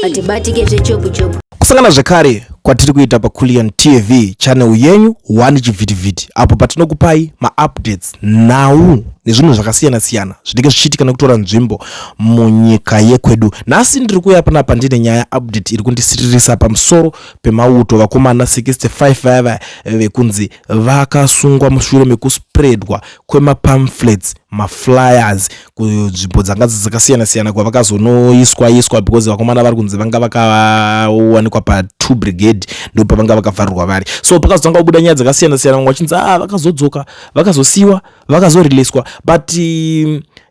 Hatibatike zvechopu chopu. Kusangana zvekare kwatiri kuita paCulian TV channel yenyu one chivhitivhiti apo patinokupai maupdates, nhau nezvinhu zvakasiyana siyana zvinenge zvichiitika nekutora nzvimbo munyika yekwedu. Nhasi ndiri kuuya panapa ndine nyaya update iri kundisiririsa pamusoro pemauto vakomana 65 vaya vaya vekunzi vakasungwa mushure mekuspreadwa kwemapamphlets, maflyers kunzvimbo dzanga dzakasiyana siyana kwavakazonoiswa iswa because vakomana vari kunzi vanga vakawanikwa pa2 brigade ndo pavanga vakavharirwa vari. So pakazotanga kubuda nyaya dzakasiyana siyana, vamwe vachinzi ah, vakazodzoka, vakazosiyiwa, vakazoriliswa, but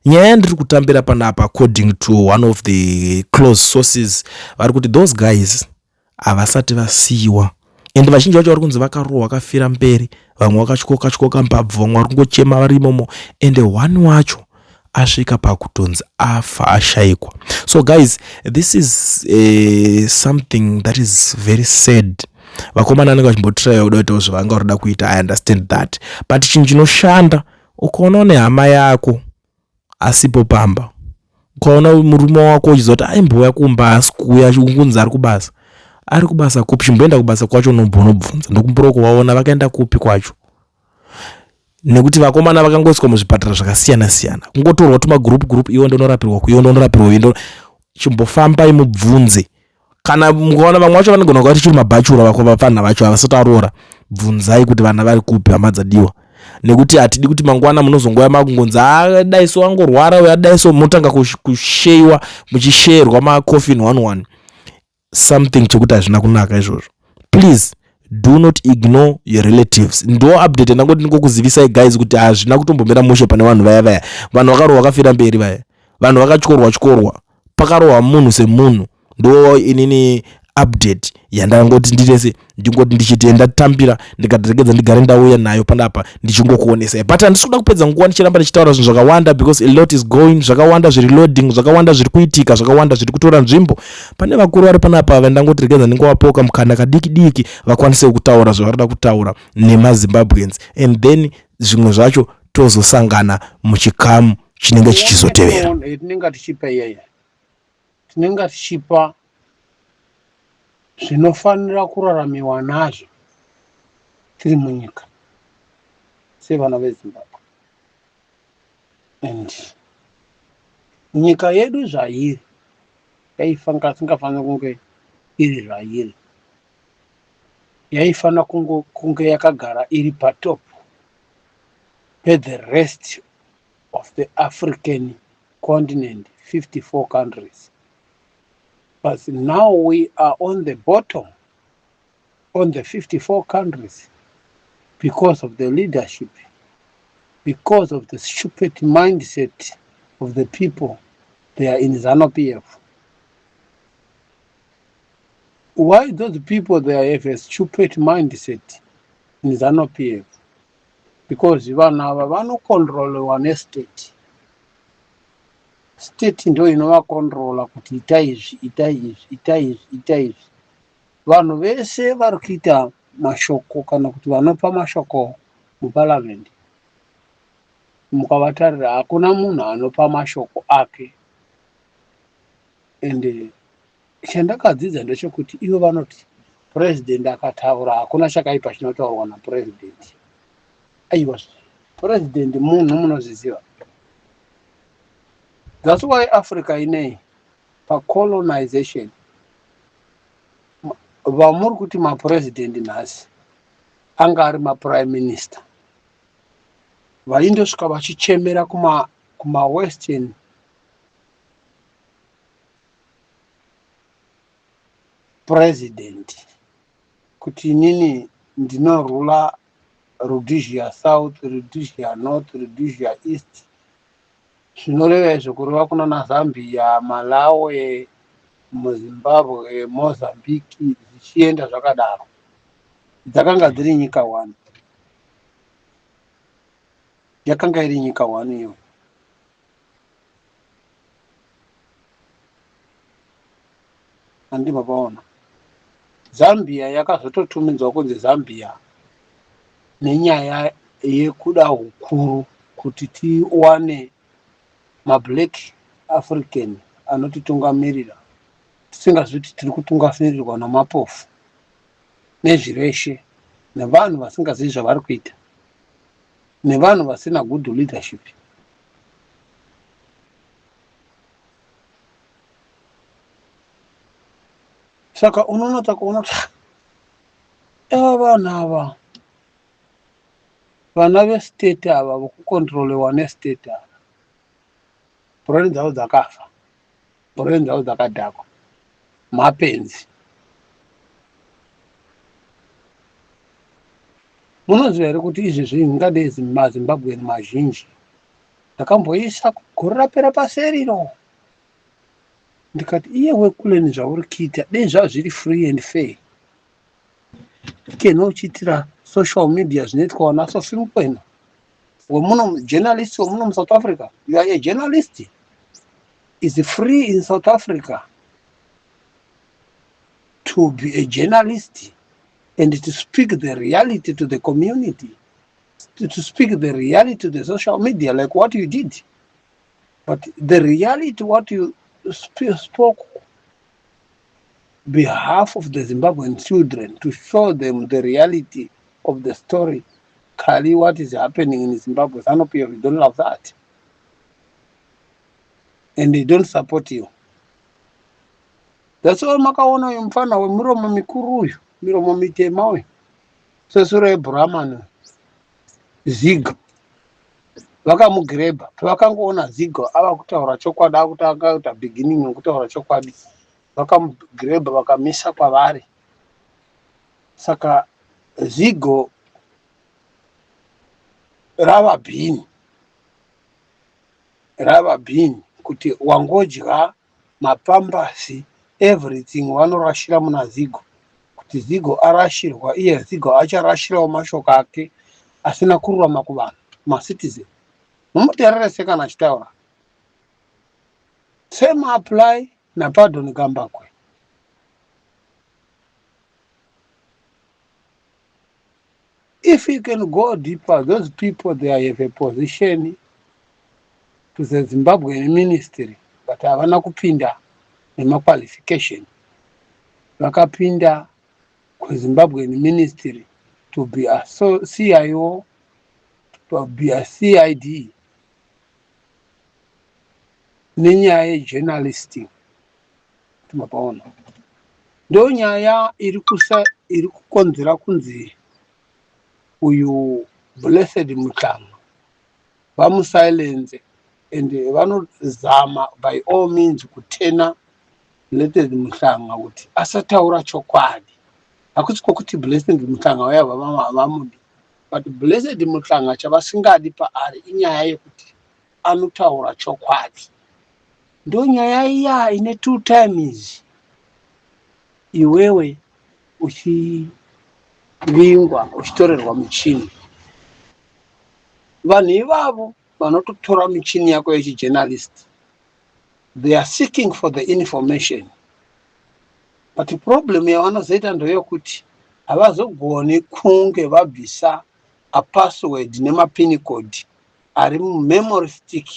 nyaya yandiri kutambira panapa, according to one of the close sources, vari kuti those guys havasati vasiyiwa and vazhinji vacho vari kunzi vakarohwa vakafira mberi, vamwe vakatyoka tyoka mbabvu, vamwe vari kungochema vari imomo and one wacho asvika pakutonzi afa, ashayikwa. So guys, this is something that is very sad. Vakomana vanenge vachimbotraya kuda kuitawo zvavanga varida kuita, I understand that, but chinhu chinoshanda, ukaona une hama yako asipo pamba, ukaona murume wako uchiziva kuti aimbouya kumba asi kuuya ungunzi ari kubasa, ari kubasa kupi? Chimboenda kubasa kwacho, unombonobvunza, ndokumbura kuvaona vakaenda kupi kwacho, nekuti vakomana vakangoiswa muzvipatara zvakasiyana siyana, kungotorwa tumagroup group, iwo ndonorapirwa kuiwo ndonorapirwa iwo. Chimbofambai mubvunze. Kana mukaona vamwe vacho vanogona kuva tichiri mabhachura vako, vapfanha vacho havasati aroora, bvunzai kuti vana vari kupi, hama dzadiwa, nekuti hatidi kuti mangwana munozongoya makungonzi adai so, angorwara uyo, adai so, munotanga kusheyiwa, muchisherwa macoffin one one, something chekuti hazvina kunaka izvozvo. Please do not ignore your relatives. Ndo update ndangoti ndingokuzivisai guys kuti hazvina kutombomira mushe pane vanhu vaya vaya. Vanhu vakarohwa vakafira mberi vaya, vanhu vakatyorwa tyorwa, pakarohwa munhu semunhu. Ndo inini update yandangoti ndirese, ndingoti ndichiti ndatambira, ndikatiregedza ndigare ndauya nayo panapa ndichingokuonesai, but handisi kuda kupedza nguva ndichiramba ndichitaura zvinhu zvakawanda because a lot is going, zvakawanda zviri loading, zvakawanda zviri kuitika, zvakawanda zviri kutora nzvimbo. Pane vakuru vari panapa vandangoti regedza ndingovapoka mukana kadiki diki vakwanise kutaura zvavarida kutaura nemaZimbabweans and then zvimwe zvacho tozosangana muchikamu chinenge chichizotevera. Tinenge tichipa iyaya, tinenge tichipa zvinofanira kuraramiwa nazvo tiri munyika sevana veZimbabwe. And nyika yedu zvairi yaisingafanira kunge iri zvairi, yaifanira kunge yakagara iri patop pethe rest of the African continent, 54 countries, but now we are on the bottom on the 54 countries because of the leadership, because of the stupid mindset of the people they are in ZANU PF. Why those people they have a stupid mindset in ZANU PF? Because vanhu ava vanokontrolewa nestate. State ndo inovakontrola kuti itai izvi, itai izvi, itai izvi, itai izvi. Vanhu vese vari kuita mashoko kana kuti vanopa mashoko muparamende, mukavatarira hakuna munhu anopa mashoko ake. Ende chandakadzidza ndechekuti ivo vanoti purezidendi akataura hakuna chakaipa chinotaurwa napurezidendi. Aiwa, purezidendi munhu, munozviziva. That's why Africa inei pacolonization, vamuri kuti mapurezidendi nhasi anga ari maprime minister, vaindosvika vachichemera kumawestern president kuti inini ndinorula Rhodesia South, Rhodesia North, Rhodesia East, zvinoreva izvo kureva kunana Zambia, Malawi, muZimbabwe, Mozambique, zvichienda zvakadaro. Dzakanga dziri nyika one, yakanga iri nyika one iyo. Handibva paona Zambia yakazototumidzwa kunzi Zambia nenyaya yekuda ukuru kuti tiwane mablack African anotitungamirira. Tisingazivi kuti tiri kutungamirirwa namapofu nezvireshe nevanhu vasingazivi zvavari kuita nevanhu vasina good leadership. Saka unonatsa kuona kuti ava vanhu ava vana vestate ava vokukontrolewa nestate ava brain dzavo dzakafa brain dzavo dzakadhakwa mapenzi munoziva here kuti izvezvi ngadei mazimbabwean mazhinji ndakamboisa gore rapera paseriro ndikati iye wekuleni zvauri kuita dei zvazviri free and fair kene uchiitira social media zvinoitwa wana Sophie Mukwena wemuno journalist wemuno muSouth Africa. You are a journalist, is free in South Africa to be a journalist and to speak the reality to the community, to speak the reality to the social media like what you did. But the reality what you spoke behalf of the Zimbabwean children, to show them the reality of the story, Kali, what is happening in Zimbabwe. ZANU-PF, you don't love that. And they don't support you. That's why makaona uyu mufana wemiromo mikuru uyu, miromo mitema uyu, sesuro yeBrahman, Zigo. Vakamugreba, pavakangoona Zigo ava kutaura chokwadi, akutanga kuita beginning yekutaura chokwadi, vakamugreba vakamisa kwavari. Saka Zigo rava bhini, rava bhini kuti wangodya mapambasi everything vanorashira muna Zigo, kuti Zigo arashirwa, iye Zigo acharashirawo mashoko ake asina kururama kuvanhu macitizen. Mumuteerere kana achitaura. Same apply naPardon Gambakwe. If you can go deeper, those people, they have a position to the Zimbabwean ministry, but havana kupinda nemaqualification. Vakapinda kuZimbabwean ministry to be a CIO, to be a CID nenyaya yejournalisting. Mapaona, ndo nyaya iri kusa iri kukonzera kunzi uyu Blessed Mhlanga vamusilence, and vanozama by all means kutena Blessed Mhlanga kuti asataura chokwadi. Hakusi kwokuti Blessed Mhlanga vaya havamudi, but Blessed Mhlanga chavasingadi paari inyaya yekuti anotaura chokwadi. Ndo nyaya iya ine two times iwewe uchivingwa, uchitorerwa michini. Vanhu ivavo vanototora michini yako yechijournalist, they are seeking for the information, but problem yavanozoita ndeyekuti havazogoni kunge vabvisa apassword nemapin code ari mumemory stick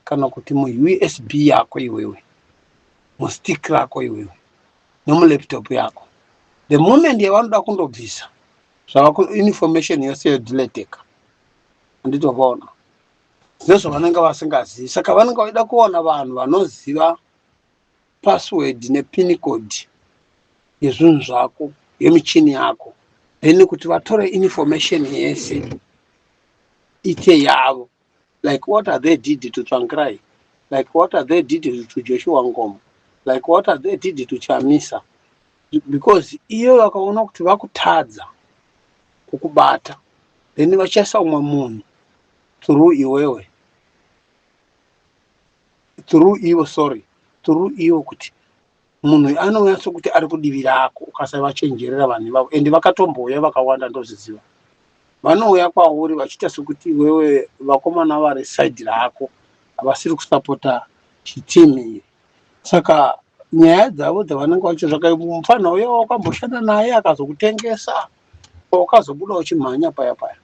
kana kuti muUSB yako iwewe, mustick rako iwewe nemulaptop yako. The moment yavanoda kundobvisa zvava, information yose yodileteka. Handitovaona ndezvavanenge vasingazivi, saka vanenge vaida kuwana vanhu vanoziva password nepin code yezvinhu zvako, yemichini yako, then kuti vatore information yese ite yavo, like what are they did to Tsvangirai, like what are they did to Joshua Nkomo, like what are they did to Chamisa, because iyo vakaona kuti vakutadza kukubata, then vachaisa umwe munhu through iwewe, through ivo, sorry, through ivo, kuti munhu anouya sokuti ari kudivi rako. Ukasavachenjerera vanhu ivavo, ende vakatombouya vakawanda, ndozviziva, vanouya kwauri vachiita sekuti iwewe vakomana vari side rako havasiri kusapota chitimu iri. Saka nyaya dzavo dzavanenge vachitsvaka, mufanha uya wakamboshanda naye akazokutengesa, wakazobuda uchimhanya paya paya.